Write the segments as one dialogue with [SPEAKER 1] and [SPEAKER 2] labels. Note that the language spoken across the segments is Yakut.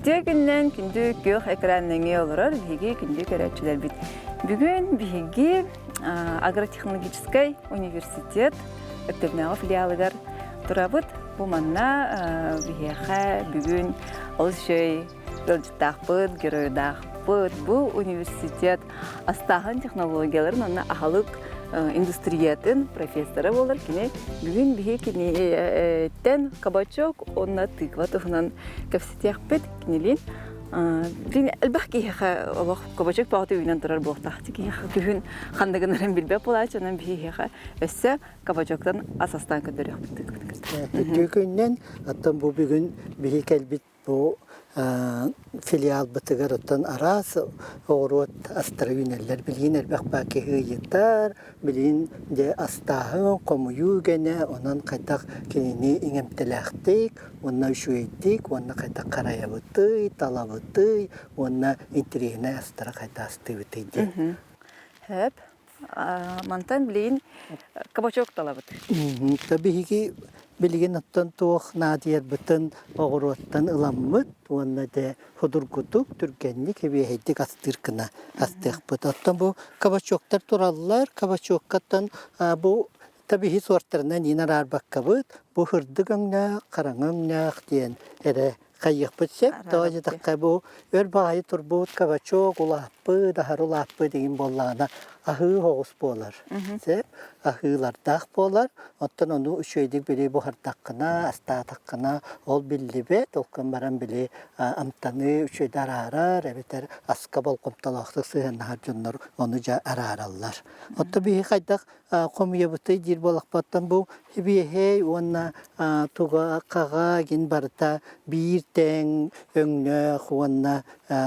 [SPEAKER 1] Үтүө күннэн күндү күөх экран нөҥүө олорор биһиги күндү көрөөччүлэрбит. Бүгүн биһиги агротехнологическай университет Өктөмнөөҕү филиалыгар турабыт. Бу манна биһиэхэ бүгүн олус үчүгэй ыалдьыттаахпыт, геройдаахпыт. Бу университет астааһын технологияларын уонна аһылык индустриятын профессора буолар. Кини бүгүн биһи киниттэн кабачок уонна тыква туһунан кэпсэтиэхпит. Кинилиин Дин элбэх киһиэхэ олох кабачок баҕата үүнэн турар буолтаах. Киһиэхэ күһүн ханныгынарын билбэт буолааччы, онон биһиэхэ өссө кабачоктан ас астаан көрдөрүөхпүт.
[SPEAKER 2] Үтүө күннэн, оттон бу бүгүн биһи кэлбит Бу филиалбытыгар оттон араас оҕуруот астара үүнэллэр. Билигин элбэх баа киһи ыйытар, билигин дьэ астааһын, хомуйуу үгэнэ, онон хайдах кинини иҥэмтэлээхтик уонна үчүгэйдик уонна хайдах харайабытый, талабытый уонна интэриэһинэй астары хайдах астыыбытый диэн.
[SPEAKER 1] Хөп. Мантан билигин кабачок талабыт.
[SPEAKER 2] Биһиги билигин оттон туох наадыйарбытын оҕуруоттан ыламмыт уонна дэ судургутук, түргэнник, эбиэһэйдик астыыр гына астыахпыт. Оттон бу кабачоктар тураллар. Кабачоккаттан бу табиһи суортарынан иин араарбаккабыт. Бу һырдык өҥнөөх, хараҥа өҥнөөх диэн эрэ хайыахпыт сөп. Тоҕо диэтэххэ бу өр баҕайы турбут кабачок улааппыт, аһары улааппыт игин буоллаҕына аһыы оҕус буолар. Сөп. Аһыылардаах буолар. Оттон ону үчүгэйдик били буһардаххына, астаатаххына ол биллибэт. Ол гынан баран били амтаны үчүгэйдик араарар эбэтэр аска болҕомтолоохтук сыһыаннаһар дьоннор ону дьэ араараллар. Оттон биһи хайдах хомуйабытый диир буоллахпыттан бу сибиэһэй уонна туга хаҕа гин барыта биир тэҥ өҥнөөх уонна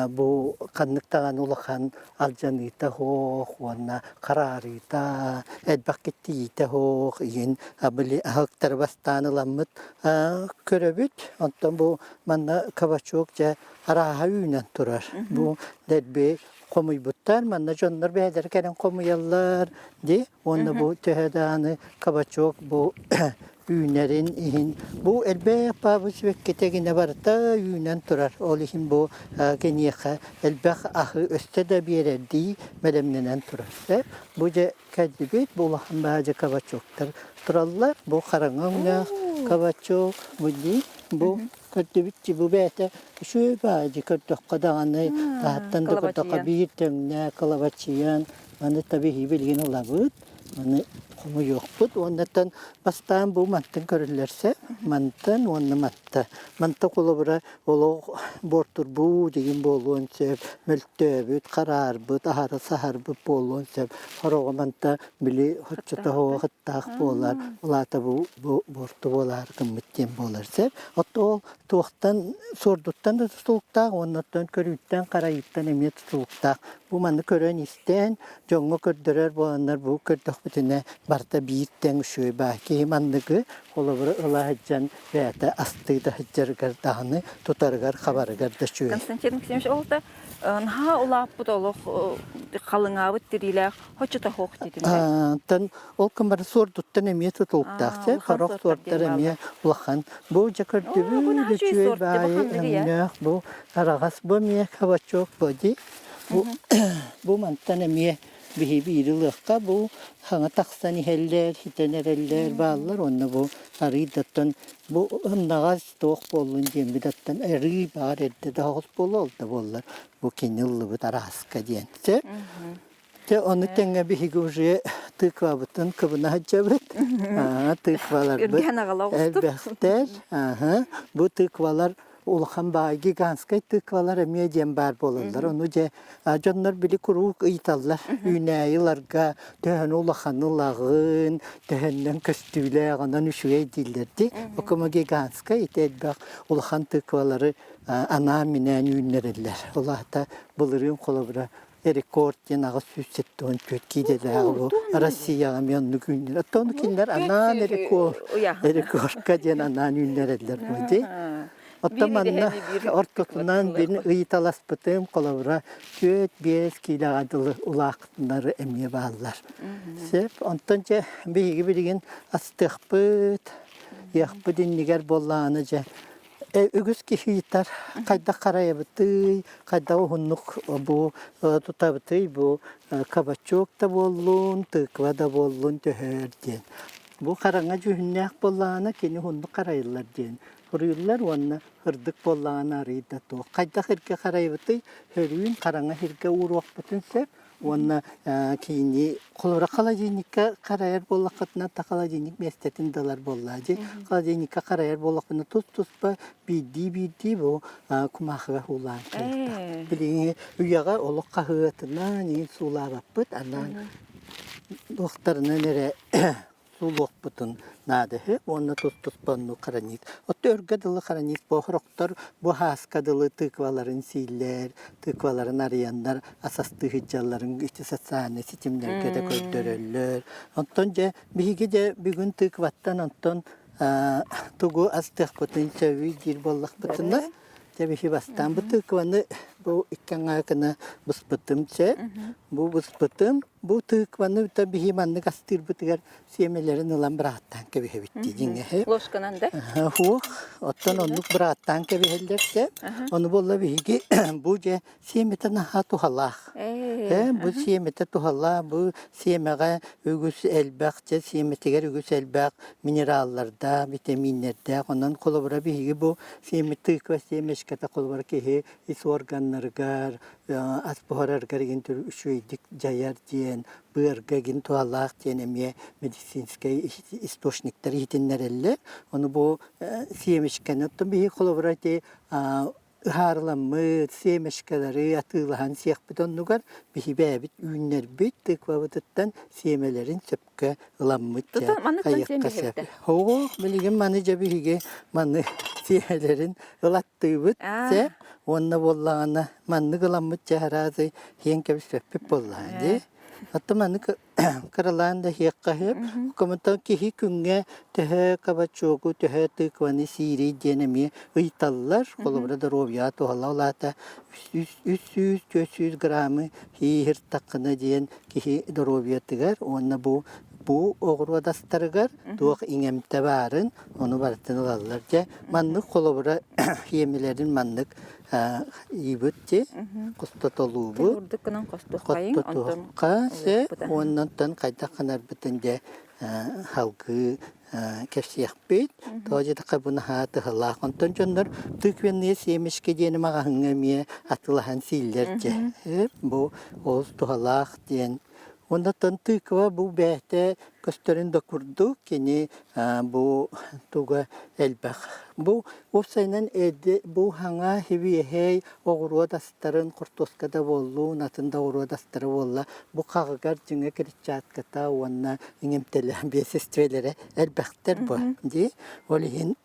[SPEAKER 2] бу ханнык даҕаны улахан алдьаныыта суох уонна хараарыыта элбэх киттийиитэ суох иһин били аһылыктары бастаан ыламмыт көрөбүт. Онтон бу манна кабачок дьэ арааһа үүнэн турар. Бу дэлби хомуйбуттар. Манна дьоннор бэйэлэрэ кэлэн хомуйаллар дии. Уонна бу төһө даҕаны кабачок бу үүнэрин иһин бу элбэх баабы сибэккитэ гинэ барыта үүнэн турар. Ол иһин бу киниэхэ элбэх аһы өссө да биэрэрдии бэлэмнэнэн турар. Бу дьэ кэллибит, бу улахан баадьы кабачоктар тураллар. Бу хараҥа өҥнөөх кабачок бу дии. Бу Көрдүбүт бу бэйэтэ үчүгэй баайы көрдөххө даҕаны таһыттан да көрдөххө биир тэҥнэ кылабачыйан маны табиһи билигин ылабыт маны хомуйуохпут уоннаттан бастаан бу мантан көрүллэрсэ мантан уонна матта манта холобура олох буортурбуу деген буолуон сөп мөлтөөбүт хараарбыт аһара саһарбыт буолуон сөп хороҕо манта били хоччотоһуо хыттаах буолар улаата бу буорту буолаар гыммыт диэн буолар сөп Отто ол туохтан суордуттан да тутулуктаах уонна оттон көрүүттэн харайыыттан эмиэ тутулуктаах. Бу маны көрөн-истэн дьоҥҥо көрдөрөр буоланнар бу көрдөхпүтүнэ барыта биир тэҥ үчүгэй баар. Киһи манныгы холобура ыла сылдьан бэйэтэ астыы да сылдьарыгар даҕаны тутарыгар хабарыгар да үчүгэй.
[SPEAKER 1] Константин Максимович ол да наһаа улааппыт олох халыҥаабыт тириилээх хоччото суох диэтин
[SPEAKER 2] Тан ол кымбары суордуттан эмиэ тутулуктаах чэ хорох суордар эмиэ улахан бу дьэ көрдүбүт үчүгэй баайы өҥнөөх бу араҕас бу эмиэ кабачок бу ди бу бу мантан эмиэ биһи биири ылыахха бу хаҥа тахсан иһэллэр ситэн эрэллэр бааллар уонна бу арыйдаттан бу ыннаҕас туох буоллун диэн бидаттан арыы баар эрдэ да оҕус буолуо ол да буоллар бу кини ыллыбыт арааска диэн сөп Дьэ, ону тэҥэ биһиги уже тыквабытын кыбына сылдьабыт. Тыкваларбыт элбэхтэр. Бу тыквалар улахан баай гигантскай тыквалар эмиэ диэн баар буолаллар. Ону дьэ дьоннор били куруук ыйыталлар. Үүнээйи-ларга төһөнү улаханы ылаҕын, төһөннөн көстүүлээх, онон үчүгэй дииллэр дии. Окума гигантскай ити элбэх улахан тыквалары анаан-минээн үүннэрэллэр. Ол аата былырыын холобура рекорд диэн 874 киилэлээх бу Россияҕа эмиэ оннук үүннэр. Оттон кинилэр анаан рекорд рекордка диэн анаан үүннэрэллэр бу дии. Оттон манна ортотунан бин ыйыталаспытым холобура 4-5 киилэҕэ дылы улаахтынары эмиэ бааллар. Сөп. Онтон дьэ биһиги билигин астыахпыт, ыахпыт иннигэр буоллаҕына дьэ. Үгүс киһи ыйытар, хайдах харайабытый, хайдах уһуннук бу тутабытый, бу кабачок да буоллун, тыква да буоллун төһөр диэн. Бу хараҥа дьүһүннээх буоллаҕына кини уһуннук харайыллар диэн суруйуллар уонна ырдык буоллаҕына арыый да туох. Хайдах иргэ харайабытый, хөрүүн хараҥа сиргэ ууруохпутун сөп уонна киини холобура холодильникка харайар буоллаххытына та холодильник миэстэтин да ылар буоллаа дии. Холодильникка харайар буоллахпына тус-туспа биирдии-биирдии бу кумаахыга суулаан кыахтаах. Билиҥҥи үйэҕэ олох хаһыатынан иин суулаабаппыт, анаан туохтарынан эрэ суулуохпутун наада үһү уонна тус-туспа оннук хранит. Оттон өргө дылы хранит буохорохтор бу һааска дылы тыкваларын сииллэр, тыкваларын арыйаннар асастыы сылдьалларын ити социальнай ситимнэргэ да көрдөрөллөр. Оттон дьэ биһиги дьэ бүгүн тыкваттан онтон тугу астыахпытын сөбүй диир буоллахпытына Дьэ биһи бастаан бу тыкваны бу икки аҥаа гына быспытым чэ. Бу быспытым, бу тыкваны да биһи маннык астыырбытыгар сиэмэлэрин ылан бырааттаан кэбиһэбит дии дьиҥэһи.
[SPEAKER 1] Ложканан да?
[SPEAKER 2] Суох, оттон оннук бырааттаан кэбиһэллэр чэ. Ону буолла биһиги бу дьэ сиэмэтэ наһаа туһалаах. Э, бу сиэмэтэ туһалаах, бу сиэмэҕэ үгүс элбэх, чэ сиэмэтигэр үгүс элбэх минераллардаах, витаминнэрдээх. Онон холобура биһиги бу сиэмэ тыква семечката холобура киһи ис органнарыгар, ас буһарарыгар игин үчүгэйдик дьайар диэн, быарга игин туһалаах диэн эмиэ медицинскэй источниктар иһитиннэрэллэр. Ону бу семечканы оттон биһиги холобура ити ыһаарыламмыт семечкалары атыылаһан сиэхпит оннугар биһи бэйэбит үүннэрбит тыквабытыттан сиэмэлэрин сөпкө ыламмыт дьэ хайыахха сөп. Оо, билигин маны дьэ биһиги маны сиэмэлэрин ылаттыыбыт дьэ уонна буоллаҕына маннык ыламмыт дьэ араазы сиэн кэбиспэппит буоллаҕа дии. Оттон маннык кыралаан да иһиэххэ сөп. Комментар киһи күҥҥэ төһө кабачогу, төһө тыкваны сиирий диэн эмиэ ыйыталлар. Холобура, доруобуйаҕа туһалаах улаата 300-400 граммы иһиртаххына диэн киһи доруобуйатыгар уонна бу бу оҕуруот астарыгар туох иҥэмтэ баарын ону барытын ылаллар. Дьэ, маннык холобура хиэмилэрин маннык ыйбыт дии, хостотолуубут.
[SPEAKER 1] Бурдук гынан хостуоххайыҥ, онтон
[SPEAKER 2] Хостотуохха сөп уонна онтон хайдах гынарбытын дьэ салгыы кэпсиэхпит. Тоҕо диэтэххэ бу наһаа тыһалаах. Онтон дьоннор тыквенные семечки диэни маҕаһыҥҥа эмиэ атыылаһан сииллэр дьэ. Бу олус туһалаах диэн. Оннуттан тыква бу бэйэтэ көстөрүн да курдук кини бу туга элбэх. Бу уопсайынан бу хаҥа хибиэһэй оҕуруот астарын хортуоска да буоллун, атын да оҕуруот астара буолла бу хаҕыгар дьиҥэ клетчатката уонна иҥэмтэлээх биэсэстибэлэрэ элбэхтэр бу дии. Ол иһин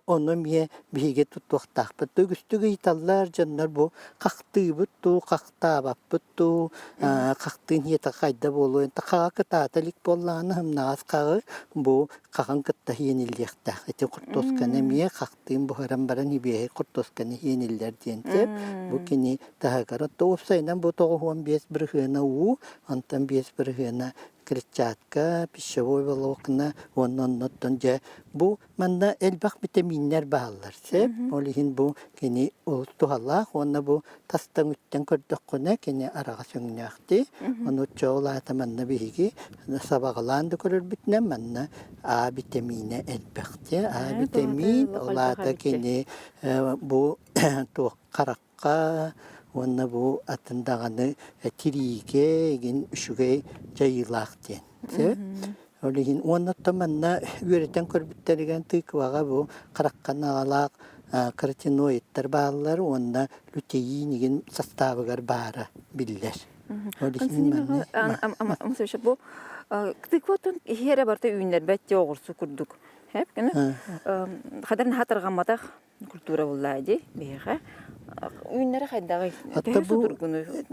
[SPEAKER 2] ону эмиэ биһиги туттуохтаахпыт. Үгүстүк ыйыталлар дьоннор бу хахтыыбыт дуу, хахтаабаппыт дуу, хахтыын иһиэтэ хайда буолуой? Хаҕа кытаата илик буоллаҕына ымнаҕас хаҕы бу хаҕын кытта иэниллиэхтээх. Ити хортуосканы эмиэ хахтыын буһаран баран ибиэһэй хортуосканы иэниллэр диэн сөп. Бу кини таһыгар отто уопсайынан бу 95 бырыһыана уу, онтон 5 бырыһыана клетчатка, пищевой волокна уонна оннуттан дьэ бу манна элбэх битэмииннэр бааллар сөп. Ол иһин бу кини олус туһалаах уонна бу тастан үттэн көрдөххүнэ кини араҕас өҥнөөхтүү. Ону чоол аата манна биһиги сабаҕалаан да көрөрбүтүнэн манна А битэмиинэ элбэхтэ. А битэмиин ол аата кини бу туох харахха уонна бу атын даҕаны тириигэ игин үчүгэй дьайыылаах диэн. Ол иһин уонна оттон манна үөрэтэн көрбүттэригэр тыкваҕа бу харахха наҕалаах каротиноидтар бааллар уонна лютеин игин састаабыгар баара биллэр. Ол иһин манна
[SPEAKER 1] Бу тыкваттан иһи эрэ барыта үүннэрбэт дии оҕурсу курдук. Хадар наһаа тарҕамматах культура буллаа дии биһиэхэ. Үүннэрэ хайдаҕый?
[SPEAKER 2] Атта бу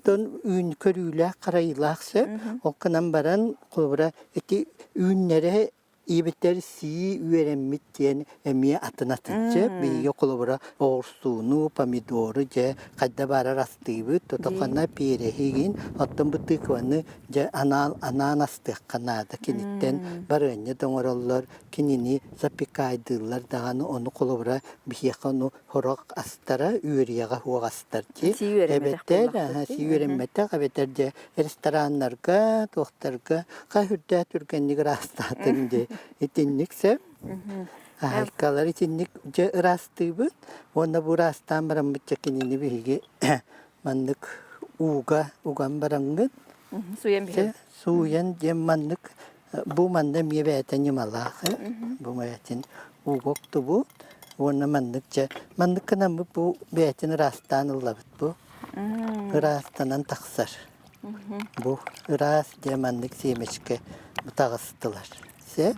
[SPEAKER 2] тон үүн көрүүлээх харайыылаах сөп. Ол гынан баран холобура ити үүннэрэ Ибитэр сии үөрэммит диэн эмиэ атын атынчы. Биһиги холобура оҕурсууну, помидору дьэ хайда баарар астыыбыт, тотоххона переһигин, оттон бу тыкваны дьэ анаан анаан астыахха наада. Киниттэн барыанньа да оҥороллор, кинини запекайдыыллар даҕаны, ону холобура биһиэхэ ону сорох астара үөрүйэҕэ суох астар дии.
[SPEAKER 1] Сии үөрэммэтэх
[SPEAKER 2] Эбэтэр
[SPEAKER 1] буоллахпыт
[SPEAKER 2] сии
[SPEAKER 1] дии.
[SPEAKER 2] үөрэммэтэх, эбэтэр дьэ рестораннарга, туохтарга хас үрдээх түргэнник ыраастаатыҥ дии. Итинник сөп. Хаһайкалар итинник дьэ ыраастыыбыт уонна бу ыраастаан бараммыт дьэ кинини биһиги маннык ууга уган бараҥҥыт
[SPEAKER 1] Сууйан биһэн.
[SPEAKER 2] Сууйан диэн маннык бу манна эмиэ бэйэтэ ньымалаах бу бэйэтин ууга уктубут уонна маннык дьэ маннык гынаммыт бу бэйэтин ыраастаан ыллабыт бу ыраастанан тахсар бу ыраас дьэ маннык семечке таҕыстылар сэ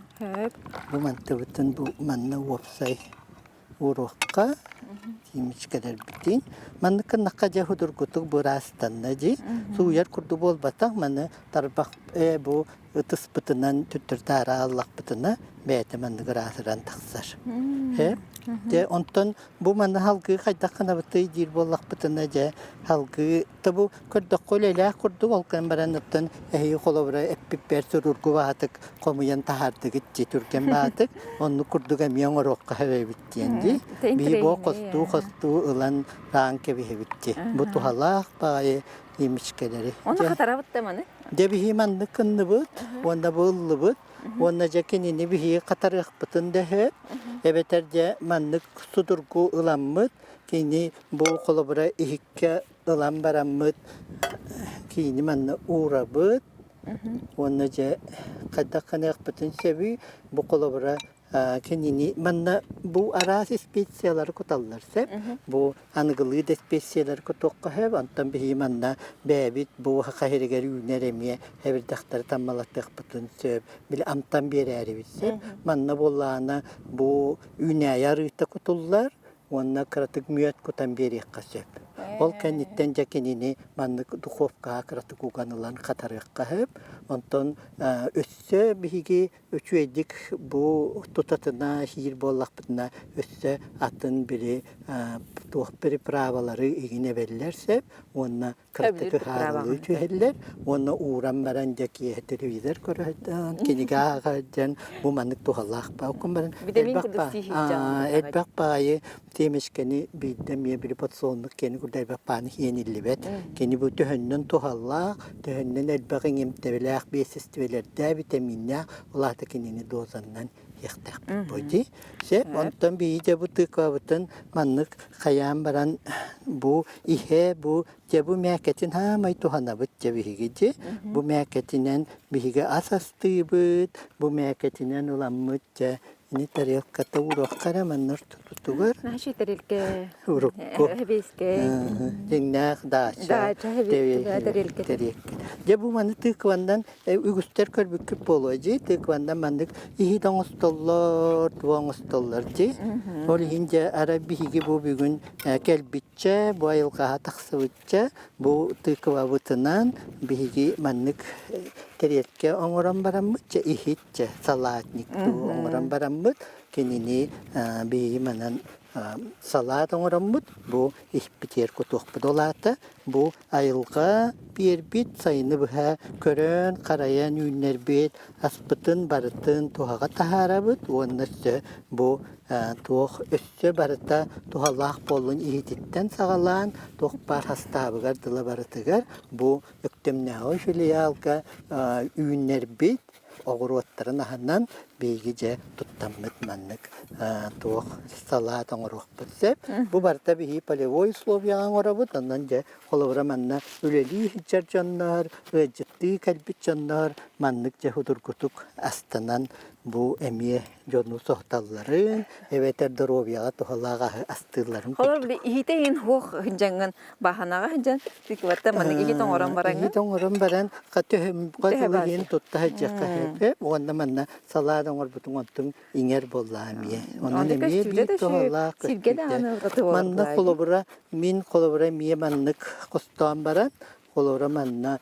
[SPEAKER 2] бу мантыбытын бу манна уопсай уруокка тиимичкэлэрбитин маннык гыннахха дьэ судургутук быраастанна дии сууйар курдук буолбатах маны тарбах ээ бу ытыспытынан түттүртаара аллахпытына бэйэтэ маннык ыраасыран тахсар э дьэ онтон бу маны халгыы хайдах гынабытый диир буоллахпытына дьэ халгыы Та бу көрдөххө үлэлээх курдук ол кэн баран оттон эһиги холобура эппиппэр сурургу баатык хомуйан таһаардыгыт дии түргэн баатык оннук курдук эмиэ оҥоруохха эбит диэн дии биһи бу хостуу хостуу ылан раан кэбиһэбит дии бу туһалаах баҕайы имичкэлэри
[SPEAKER 1] Оны хатарабыт да маны
[SPEAKER 2] дьэ биһи маннык кынныбыт уонна бу ыллыбыт уонна дьэ кинини биһиги хатарыахпытын да сөп эбэтэр дьэ маннык судургу ыламмыт кини бу холобура иһиккэ ылан бараммыт киини манна уурабыт уонна дьэ хайдах гыныахпытын сөбүй бу холобура кинини манна бу араас специялары куталлар сөп бу аныгылыы да специялары кутуохха сөп онтон биһиги манна бэйэбит бу саха сиригэр үүнэр эмиэ эбирдэхтэри таммалатыахпытын сөп били амтан биэрээрибит сөп манна буоллаҕына бу үүнээйи арыыта кутуллар уонна кыратык мүөт кутан биэриэххэ сөп. Ол кэнниттэн дьэ кинини маннык духовкаҕа кыратык уган ылан хатарыахха сөп. Онтон өссө биһиги үчүгэйдик бу тутатына сиир буоллахпытына өссө атын били туох приправалары игин эбэллэр сөп уонна кыратык ыһаарылыы түһэллэр уонна ууран баран дьэ киэһэ телевизор көрө кинигэ ааҕа дьэн бу маннык туһалаах баукун баран элбэх баайы тиэмэшкэни биирдэ эмиэ били подсолнух киэни курда элбэх бааны иэниллибэт кини бу төһөннөн туһалаах төһөннөн элбэх иҥэмтэбилээх биэсэстибэлэрдээх витаминнээх улаата кинини дозаннан иэхтээхпит буо Сөп, онтон биһиги бу тыквабытын маннык хайаан баран бу иһэ бу дьэ бу мээкэтин хаамай туһанабыт дьэ биһиги дьи бу мээкэтинэн биһиги ас астыыбыт бу мээкэтинэн ыламмыт дьэ ини тарелката уруохха эрэ манна ортотутугар
[SPEAKER 1] Наша тарелка
[SPEAKER 2] урукку дьиҥнээх даача
[SPEAKER 1] тарелка
[SPEAKER 2] дьэ бу маны тыкваннан Үгүстэр көрбүккүт буолуо дии, тыкванна маннык иһит оҥостоллор, туох оҥостоллор дии. Ол иһин дьэ арай биһиги бу бүгүн кэлбиччэ, бу айылҕаҕа тахсыбычча, бу тыквабытынан биһиги маннык тэриэлкэ оҥорон бараммыт, чэ иһит, чэ салатник дуу оҥорон бараммыт, кинини биһиги манан салаат оҥороммут, бу иһиппитигэр кутуохпут. Ол аата бу айылҕа биэрбит сайыны быһа көрөн-харайан үүннэрбит аспытын барытын туһаҕа таһаарабыт уонна өссө бу туох өссө барыта туһалаах буоллун иһититтэн саҕалаан туох баар хастаабыгар дылы барытыгар бу Өктөмнөөҕү филиалга үүннэрбит оҕуруоттарын аһынан биһиги дьэ туттаммыт маннык туох салаат оҥоруохпут сөп. Бу барыта биһиги полевой условияҕа оҥоробут. Онон дьэ холобура манна үлэлии сылдьар дьоннор, ыалдьыттыы кэлбит дьоннор маннык дьэ судургутук астанан бу эмиэ дьону соһуталларын эбэтэр доруобуйаҕа туһалаах аһы астыылларын
[SPEAKER 1] Холор били иһитэ иһин хуох сылдьаҥҥын баһанаҕа сылдьан тыкватта маннык иһит оҥорон бараҥҥын
[SPEAKER 2] иһит оҥорон баран төһө иһин тутта сылдьыахха сөп уонна манна салаат оҥорбутуҥ онтуҥ иҥэр буоллаа эмиэ онон эмиэ биир туһалаах
[SPEAKER 1] сиргэ даҕаны
[SPEAKER 2] манна холобура мин холобура эмиэ маннык хостоон баран Холобура манна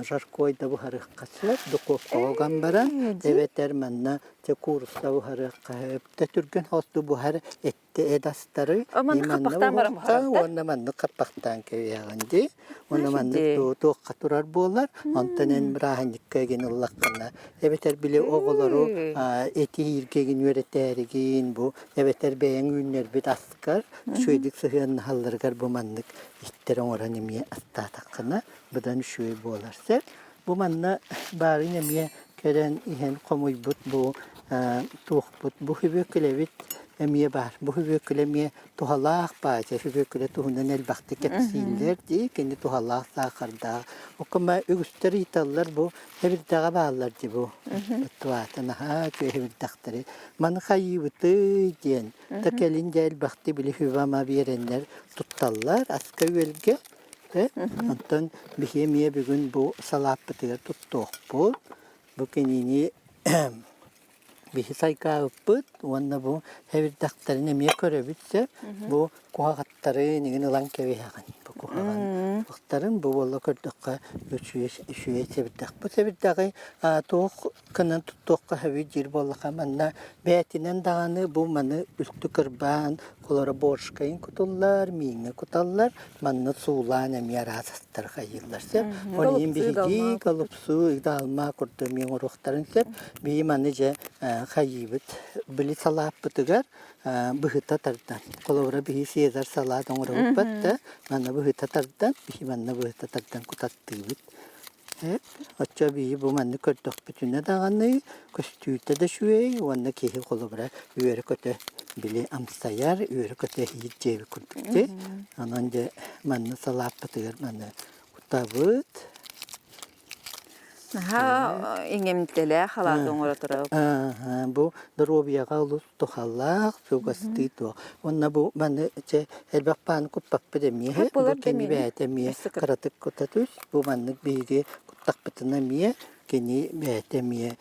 [SPEAKER 2] жаркой да буһарыахха сөп, духуопкаҕа уган баран, эбэтэр манна Чэ куурусса буһарыахха сөп. Түргэн хосту буһар этте эт астары
[SPEAKER 1] Маннык
[SPEAKER 2] манна
[SPEAKER 1] хаппахтаан баран
[SPEAKER 2] уһуохха
[SPEAKER 1] буһарар да?
[SPEAKER 2] уонна маннык хаппахтаан кэбиһэҕин дии. Уонна маннык
[SPEAKER 1] Үчүгэй.
[SPEAKER 2] туохха турар буолар. Онтон эн бырааһынньыкка эгин ыллаххына эбэтэр били оҕолору эти ииргэгин үөрэтээригин бу эбэтэр бэйэҥ үүннэрбит аскар үчүгэйдик сыһыаннаһалларыгар бу маннык иттэр оҥорон эмиэ астаатаххына быдан үчүгэй буолар сөп. Бу манна баарын эмиэ кэлэн иһэн хомуйбут бу туохпут бу хүбүөкүлэбит эмиэ баар. Бу хүбүөкүлэ эмиэ туһалаах баача хүбүөкүлэ туһунан элбэхтик кэпсииллэр дии кини туһалаах саахардаах. Оккома үгүстэр ыйыталлар бу эбирдэҕэ бааллар дии бу. Туата наһаа үчүгэй эбирдэхтэри. Маны хайыыбытый диэн. Та кэлин дьэ элбэхтик били хүбама биэрэннэр тутталлар аска-үөлгэ. Онтон биһи эмиэ бүгүн бу салааппытыгар туттуохпут. Бу кинини биһи сайгаабыппыт уонна бу эбирдэхтэрин эмиэ көрөбүт сөп. Бу куһаҕаттарын игин ылан кэбиһэҕин. Бу куһаҕан туохтарын бу буолла көрдөххө үчүгэй үчүгэй сэбирдэх. Бу сэбирдэҕи туох гынан туттуохха сөбүй диир буоллаха манна бэйэтинэн даҕаны бу маны үлтү кырбаан холоро борщкайын кутуллар, мииҥҥэ куталлар, манна суулаан эмиэ араас астары хайыыллар сөп. Ол иһин биһиги голубцу, даалма курдук эмиэ оҥоруохтарын сөп. Биһи маны дьэ хайыыбыт. Били салааппытыгар быһыта тардан. Холобура биһи Сезар салаат оҥоробуппат да, манна быһыта тардан, биһи манна быһыта тардан кутаттыыбыт. Оччо биһи бу маннык көрдөхпүтүнэ даҕаны көстүүтэ да үчүгэй уонна киһи холобура үөрэ-көтө били амсайар, үөрэ-көтө иһиир дьиэбит курдук дии. Онон дьэ манна салааппытыгар маны кутабыт.
[SPEAKER 1] Наһаа иҥэмтэлээх халаат оҥоро турабыт.
[SPEAKER 2] Бу доруобуйаҕа олус тухалаах, чугастыы туох. Уонна бу маны чэ элбэх пааны куппаппыт эмиэ, бу кини бэйэтэ эмиэ кыратык кута түс. Бу маннык биһиги куттахпытына эмиэ кини бэйэтэ эмиэ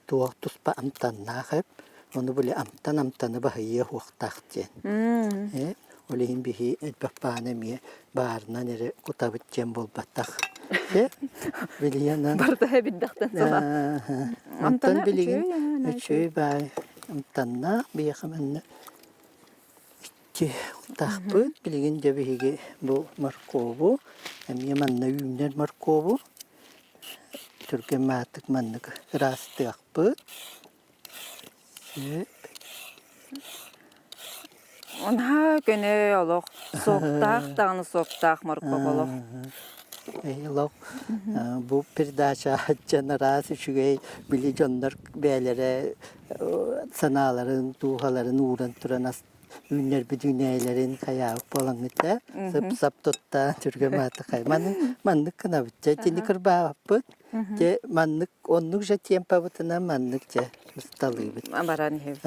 [SPEAKER 2] туох туспа амтаннаах эп. Ону били амтан амтаны баһыйыа суохтаах диэн. Ол иһин биһи элбэх пааны эмиэ баарынан эрэ кутабыт диэн буолбатах. Билиэнэн
[SPEAKER 1] Барыта эбирдэхтэн саха.
[SPEAKER 2] Онтон билигин үчүгэй баай амтаннаах биһиэхэ манна икки кутахпыт. Билигин дьэ биһиги бу моркуобу эмиэ манна үүнэр моркуобу түргэн маатык маннык ыраастыахпыт.
[SPEAKER 1] Наһаа көнө олох, суоктаах даҕаны суоктаах моркуоп олох.
[SPEAKER 2] Олох бу передача дьон араас үчүгэй били дьоннор бэйэлэрэ санааларын, дууһаларын ууран туран үүннэрбит үүнээйилэрин хайаабыт буолаҥҥыт да сып-сап тутта түргэн маатыкай маны маннык гынабыт дьэ итини кырбаабаппыт дьэ маннык оннук же темпабытынан маннык дьэ ысталыыбыт
[SPEAKER 1] баран иһэбит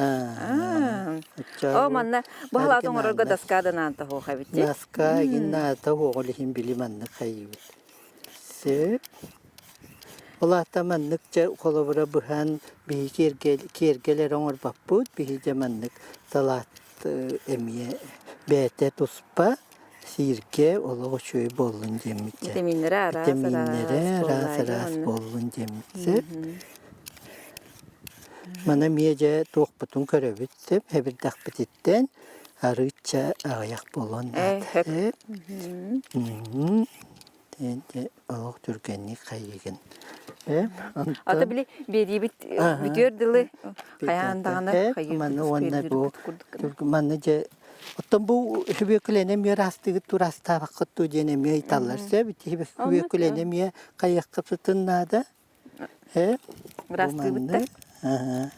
[SPEAKER 1] о манна бу халаат оҥорорго доска да наанта хуох эбит
[SPEAKER 2] доска игин наата хуоҕул иһин били маннык хайыыбыт сөп Ол аата маннык дьэ холобура быһан биһи киэргэл эрэ оҥорбоппут, биһи дьэ маннык салаат эмиэ бэйэтэ туспа сииргэ олох үчүгэй буоллун диэммит дьэ.
[SPEAKER 1] Витаминнэрэ араас
[SPEAKER 2] Витаминнэрэ араас араас буоллун диэммит сөп. Маны эмиэ дьэ туохпутун көрөбүт сөп, эбирдэхпититтэн арыычча аҕыйах буолуон наада. Олох түргэнник хайыгын.
[SPEAKER 1] Ата били биэриибит бүтүөр дылы хайаан даҕаны
[SPEAKER 2] Маны уонна бу манна дьэ оттон бу сүбүөкүлэни эмиэ ыраастыгыт тураастаабаккыт дуу диэн эмиэ ыйыталлар сөп. Ити сүбүөкүлэни эмиэ хайыаххытын наада. Э,
[SPEAKER 1] Ыраастыыбыт да?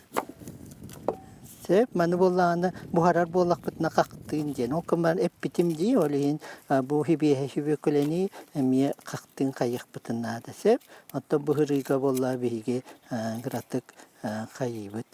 [SPEAKER 2] Сөп, маны буоллаҕына буһарар буоллахпытына хахтыын диэн. Ол кымар эппитим дии, ол иһин бу хибиэһэ сүбүөкүлэни эмиэ хахтыын хайыахпытын наада сөп. Оттон быһырыыга буолла биһиги кыратык хайыыбыт.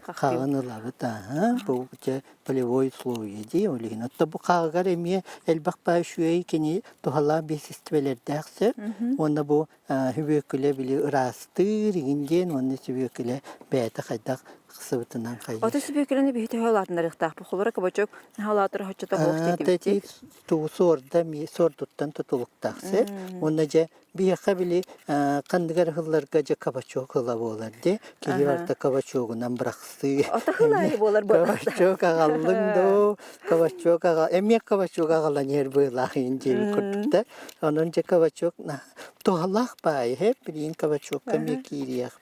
[SPEAKER 2] Хаҕын ылабыт ааһа, бу дьэ полевой условие дии, ол иһин. Оттон бу хаҕыгар эмиэ элбэх баа үчүгэй кини туһалаах биэсистибэлэрдээх сөп. Уонна бу сүбүөкүлэ били ыраастыыр игин диэн уонна сүбүөкүлэ бэйэтэ хайдах Хсыбытынан хайыр.
[SPEAKER 1] Ото сүбүөкүлэни биһи төһө улаатыннарыахтаахпыт? Холоро кабачок наһаа хоччото буох диэтибит.
[SPEAKER 2] Туу суорда ми суордуттан тутулуктаах сир. Уонна дьэ биһиэхэ били ханныгар ыһылларга дьэ кабачок ыла буолар ди. Киһи барыта кабачогунан бырахсыы.
[SPEAKER 1] Ото хылаайы буолар буолар.
[SPEAKER 2] Кабачок аҕаллыҥ доо, кабачок аҕал, эмиэ кабачок аҕалан иһэр быылаах иин диэбит курдук Онон дьэ кабачок туһалаах баайы һэ билигин кабачокка эмиэ киириэх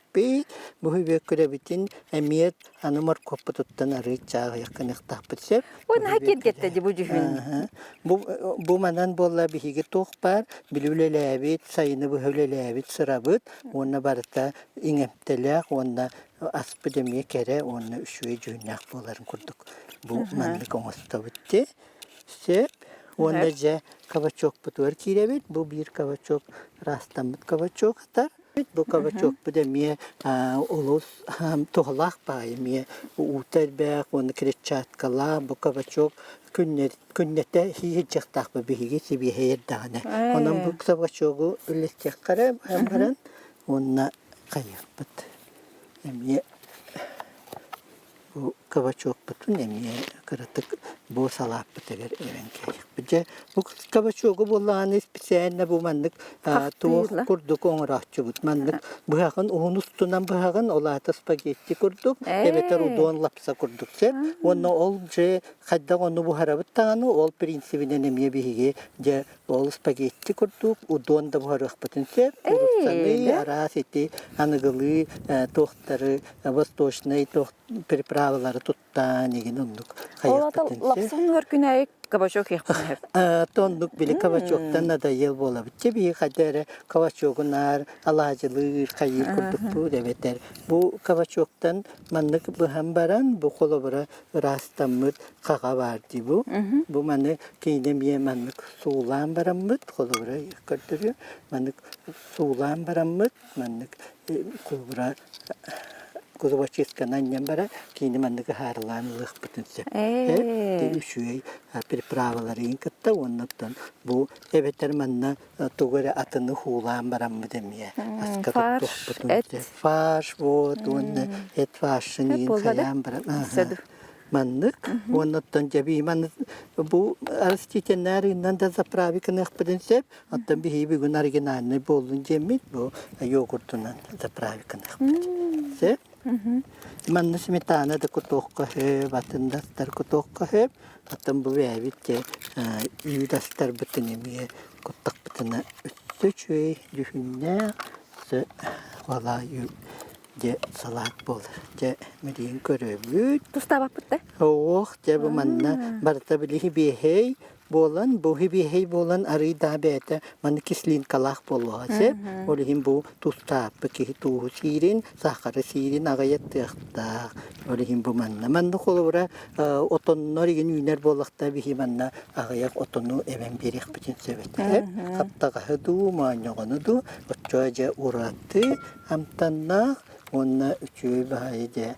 [SPEAKER 2] Бу үбүөккүрэбитин эмиэ аны моркуоппутуттан арыы чааһыйах гыныахтаахпыт сөп.
[SPEAKER 1] Ой, наһаа киэргэттэ дии бу дьүһүн.
[SPEAKER 2] Бу, бу манан буолла биһиги туох баар били үлэлээбит, сайыны быһа үлэлээбит сырабыт уонна барыта иҥэмтэлээх уонна аспыт эмиэ кэрэ уонна үчүгэй дьүһүннээх буоларын курдук бу маннык оҥостобут дии. Сөп. Уонна дьэ кабачокпутугар киирэбит. Бу биир кабачок ыраастаммыт кабачок атар. Бу кабачокпут эмиэ олус туһалаах баай эмиэ уута элбэх уонна клетчаткалаах бу кабачок күннэтэ иһирдьэхтаахпыт биһиги сибиэһэй эрдэҕинэ. Онон бу кабачогу үллэстиэххэ эрэ баран уонна хайыахпыт эмиэ Бу кабачокпутун эмиэ кыратык бу салааппытыгар эбэн кээһиэхпит. Дьэ, бу кабачогу буоллаҕына специально бу маннык туох курдук оҥорооччубут. Маннык быһаҕын уһун устунан быһаҕын, ол аата спагетти курдук, эбэтэр удон лапса курдук сөп. Уонна ол дьэ хайдах ону буһарабыт даҕаны, ол принцибинэн эмиэ биһиги дьэ ол спагетти курдук удон да буһарыахпытын сөп. Куруссаны, араас ити аныгылыы туохтары восточнай туох приправалары туттаан игин оннук
[SPEAKER 1] хайыахпытын лапсаннар күн аайы кабачок иэхпин
[SPEAKER 2] Тоннук били кабачоктан надоел буолабыт. Че биһи хайда эрэ кабачогунаар алаадьылыыр хайыыр курдукпут эбэтэр бу кабачоктан маннык быһан баран бу холобура ыраастаммыт хаҕа баар дии бу. Бу маны киинэ эмиэ маннык суулаан бараммыт холобура көрдөрүө маннык суулаан бараммыт маннык холобура кузовочистканы анньан баран киини маннык ыһаарылаан ылыахпытын сөп. Үчүгэй приправаларын кытта уонна оттон бу эбэтэр манна тугу эрэ атыны хуулаан бараммыт эмиэ аска туттуохпутун сөп. Фарш вот уонна эт фаршын иин хайаан баран маннык уонна оттон дьэбии маннык бу растительнай арыынан да заправиканыахпытын сөп оттон биһиги бүгүн оригинальный буоллун диэммит бу йогуртунан заправиканыахпыт сөп манна сметана да кутуохха сөп атын да астар кутуохха сөп оттон бу бэйэбит те үүт астарбытын эмиэ куттахпытына өссө үчүгэй дьүһүннээх өссө балаа Дьэ, салаат буолар. Дьэ, мэлиин көрөбүт.
[SPEAKER 1] Тустаабаппыт да?
[SPEAKER 2] Ох, дьэ, бу манна барыта били хибиэһэй буолан, бу хибиэһэй буолан арыый даа бэйэтэ манна кислинкалаах буолуоҕа сөп. Ол иһин бу тустааппыт киһи тууһу сиирин, сахары сиирин аҕыйатыахтаах. Ол иһин бу манна. Манна холобура отоннор игин үүнэр буоллахта биһи манна аҕыйах отону эбэн биэриэхпитин сөп этэ. Хаптаҕаһы дуу, моонньоҕону дуу, оччоҕо дьэ ураты амтаннаах уонна үчүгэй баҕайы дьэ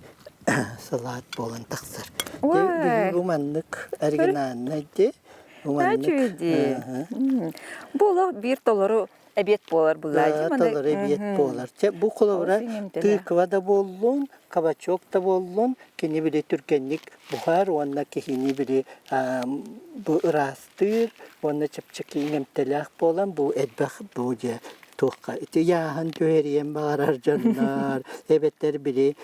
[SPEAKER 2] салаат буолан тахсар. Дьэ бу маннык оригинальнай дии. Бу маннык.
[SPEAKER 1] Бу олох биир толору эбиэт буолар буллаа
[SPEAKER 2] Толору эбиэт буолар. Чэ бу холобура тыква да буоллун, кабачок да буоллун, кини били түргэнник буһар уонна киһини били бу ыраастыыр уонна чэпчэки иҥэмтэлээх буолан бу элбэх бу дьэ туохха ити ыйааһын түһэриэн баҕарар дьоннор эбэтэр били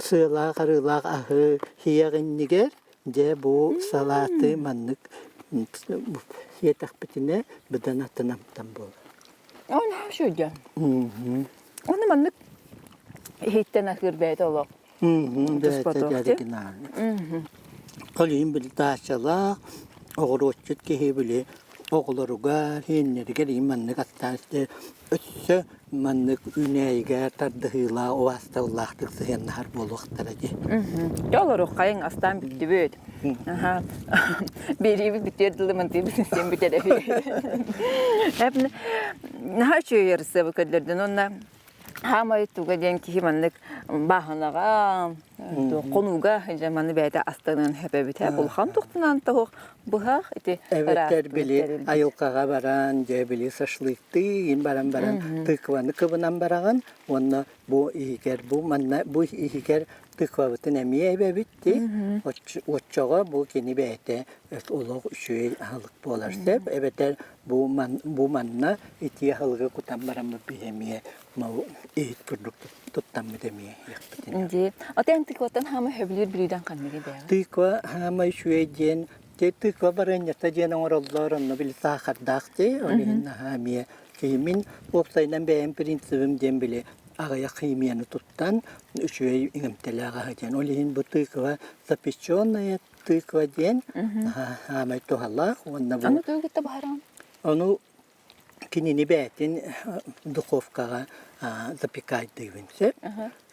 [SPEAKER 2] сыалаах арыылаах аһы сиэх иннигэр дьэ бу салааты маннык сиэтэхпитинэ быдан атын амтан буолар.
[SPEAKER 1] Ол шүдьэ. Оны маннык иһиттэн аһыыр бэйэтэ олох.
[SPEAKER 2] Бэйэтэ Ол иһин били даачалаах оҕуруотчут киһи били оҕолоругар, сиэннэригэр иһин маннык астаан өссө маннык үүнээйигэ тардыһыылаах, убаастабыллаахтык сыһыаннаһар буолуохтара дии.
[SPEAKER 1] Дьэ олоруоххайыҥ, астаан бүттүбүт. Биэриибит бүтүөр дылы мантыыбытын сиэн бүтэрэбит. Наһаа үчүгэй ырысыабы көрдөрдүн уонна. Хаамай туга диэн киһи маннык бааһынаҕа, хонууга дьэ маны бэйэтэ астаныан сөп эбит. Улахан тухтунан тоһуох быһах ити
[SPEAKER 2] Эбэтэр били айылҕаҕа баран, дьэ били шашлыктыы баран баран тыкваны кыбынан бараҕын уонна бу иһигэр бу манна бу иһигэр тыквабытын эмиэ эбэбит дии. Оччоҕо бу кини бэйэтэ олох үчүгэй аһылык буолар сөп. Эбэтэр бу ман бу манна итии аһылыгы кутан бараммыт биһи эмиэ иһит курдук туттаммыт эмиэ иэхпитин.
[SPEAKER 1] Дии. Отен тыкваттан хаама хөбүлүүр бүлүүдэн ханныгы бэйэҕэ?
[SPEAKER 2] Тыква хаама үчүгэй диэн тыква барыанньата диэн оҥороллор, онно били саахардаах дии, ол иһин наһаа эмиэ киһи уопсайынан бэйэм принцибим диэн били аҕыйах химияны туттан үчүгэй иҥэмтэлээх аһа диэн. Ол иһин бу тыква запеченная тыква диэн хаамай туһалаах уонна бу
[SPEAKER 1] Аны тугу кытта баһараҕын?
[SPEAKER 2] Ону кинини бэйэтин духовкаҕа запекайдыыбын сөп.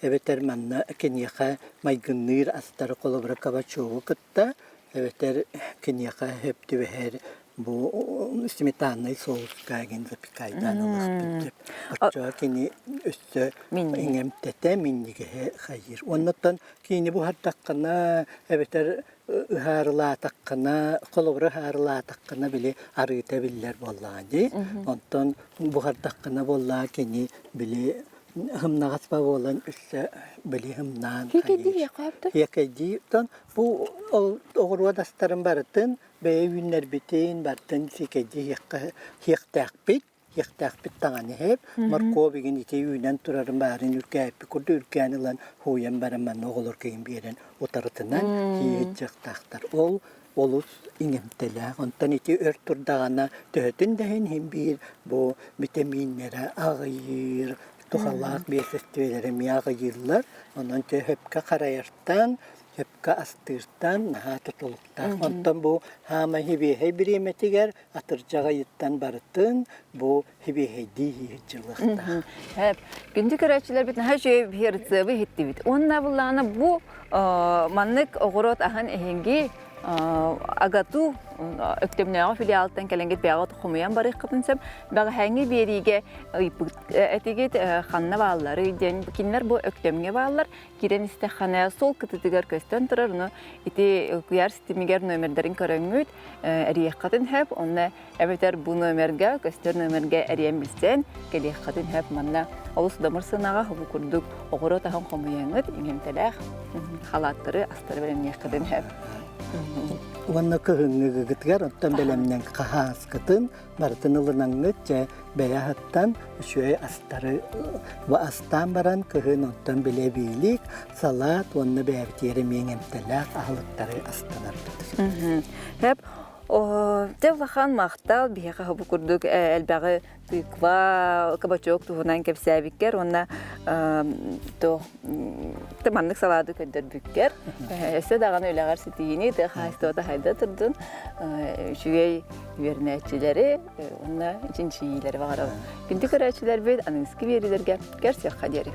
[SPEAKER 2] Эбэтэр манна киниэхэ майгынныыр астары холобура кабачогу кытта эбэтэр киниэхэ сөп түбэһэр бу сметаннай соуска игин запекайдаан ылыахпын сөп. Оччоҕо кини өссө иҥэмтэтэ, минньигэһэ хайыыр. Оннуттан киини буһардаххына эбэтэр ыһаарылаатаххына, холобура ыһаарылаатаххына били арыыта биллэр буоллаҕа дии. Онтон буһардаххына буоллаҕа кини били һымнаҕас ба буолан өссө били һымнаан
[SPEAKER 1] Хиэкэйдии
[SPEAKER 2] Оттон бу оҕуруот астарын барытын бэйэ үүннэрбитин барытын сиикэйдии иһиэхтээхпит иэхтээхпит даҕаны иһэр. Моркуоп игин ити үүнэн турарын баарын үргээппит курдук үргээн ылан һууйан баран манна оҕолорго игин биэрэн утарытынан киирдьэхтаахтар. Ол олус иҥэмтэлээх. Онтон ити өр турдаҕына төһөтүн да иһин иһин биир бу битэмииннэрэ аҕыйыыр, туһалаах биэсэстибэлэрэ эмиэ аҕыйыыллар. Онон төһөпкө харайартан сөпкө астыыртан наһаа тутулуктаах. Онтон бу хаамай хибиэһэй бириэмэтигэр атырдьах ыйыттан барытын бу хибиэһэйдии иһитдьылыахтаах.
[SPEAKER 1] Хэп. Күндү көрөөччүлэрбит наһаа үчүгэй биһи иһиттибит. Уонна буллаҕына бу маннык оҕуруот аһын эһиги АГАТУ Өктөмнөөҕү филиалтан кэлэҥҥит бэйэҕит хомуйан барыаххытын сөп. Бэҕэһээҥҥи биэриигэ ыйыппыт этигит ханна баалларый диэн кинилэр бу Өктөмҥө бааллар. Киирэн истэххинэ суол кытытыгар көстөн турар, ону ити куйаар ситимигэр номердарын көрөҥҥүт эрийиэххитин сөп, онно эбэтэр бу номерга көстөр номергэ эрийэн билсэн кэлиэххитин сөп. Манна олус удамыр сыанаҕа бу курдук оҕуруот аһын хомуйаҥҥыт иҥэмтэлээх халааттары, астары бэлэмниэххитин сөп.
[SPEAKER 2] Уонна кыһыҥҥыгытыгар оттон бэлэмнэн хаһааскытын барытын ылынаҥҥыт дьэ бэйэ аһыттан үчүгэй астары астаан баран кыһын оттон билэ биилик салаат уонна бэйэбитигэр эмиэ эмтэлээх аһылыктары астанарбыт.
[SPEAKER 1] Хэп Дьэ улахан махтал биһиэхэ бу курдук элбэҕи тыква, кабачок туһунан кэпсээбиккэр уонна маннык салааты көрдөрбүккэр өссө даҕаны үлэҕэр ситиһиини тыа хаһаайыстыбата хайда турдун үчүгэй үөрэнээччилэри уонна чинчийиилэри баҕарабын. Күндү көрөөччүлэрбит аныгыскы биэриилэргэ көрсүөххэ диэри.